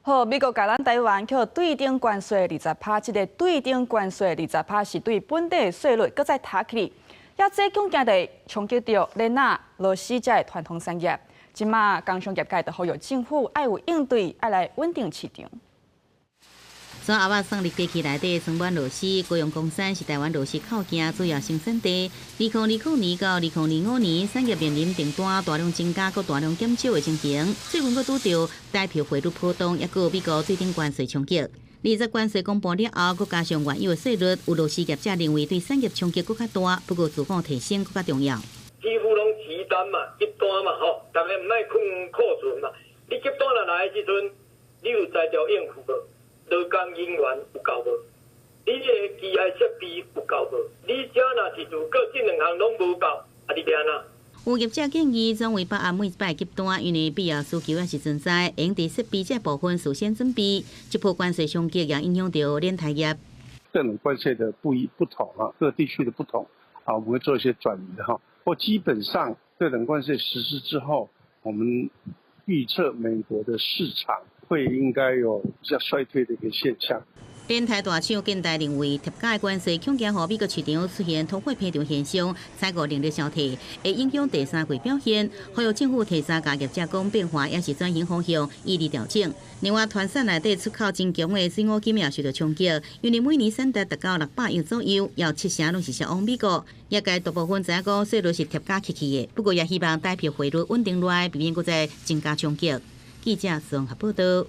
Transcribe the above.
好，美國共咱台灣予對等關稅20趴，這个對等關稅二十趴是對本地的稅率閣再提起來，這恐驚會衝擊著鏈仔、螺絲這个傳統產業。這馬工商業界就呼籲政府愛有應對，愛來穩定市場。所阿仔送入機器內底裝滿螺絲，高雄岡山是台灣螺絲扣件主要生產地。2020年到2025年，產業面臨訂單大量增加、閣大量減少的情形。最近閣拄著台幣匯率波動，抑閣美國對等關稅衝擊。二十關稅公布了後，閣加上原有的稅率，有螺絲業者認為對產業衝擊閣較大。不過自我提升閣較重要。幾乎攏急單嘛，急單嘛，吼，逐家毋愛囥庫存嘛。你急單若來的時陣，你有才調應付無？勞工人員有夠無？你的機械設備有夠無？你這若是如果這兩項攏無夠，啊，你欲按怎？有業者建議，專為把握每一擺急單，因為必要需求猶是存在，應佇設備這部分事先準備。這波關稅衝擊也影響著煉鈦業。各種關稅的不一不同啊，各地區的不同啊，我們會做一些轉移的哈。不過基本上，對等關稅實施之後，我們預測美國的市場會應該有比較衰退的一個現象。煉鈦大廠建大認為，疊加的關稅恐驚予美國市場出現通貨膨脹現象，採購能力消退，會影響第三季表現。呼籲政府提早共業者講變化，抑是轉型方向，以利調整。另外，團產內底出口真強的水五金也受到衝擊，因為每年產值達到600億左右，有七成攏是銷往美國。業界大部分知影講稅率是疊加起去的，不過也希望台幣匯率穩定落來，避免閣再增加衝擊。記者綜合報道。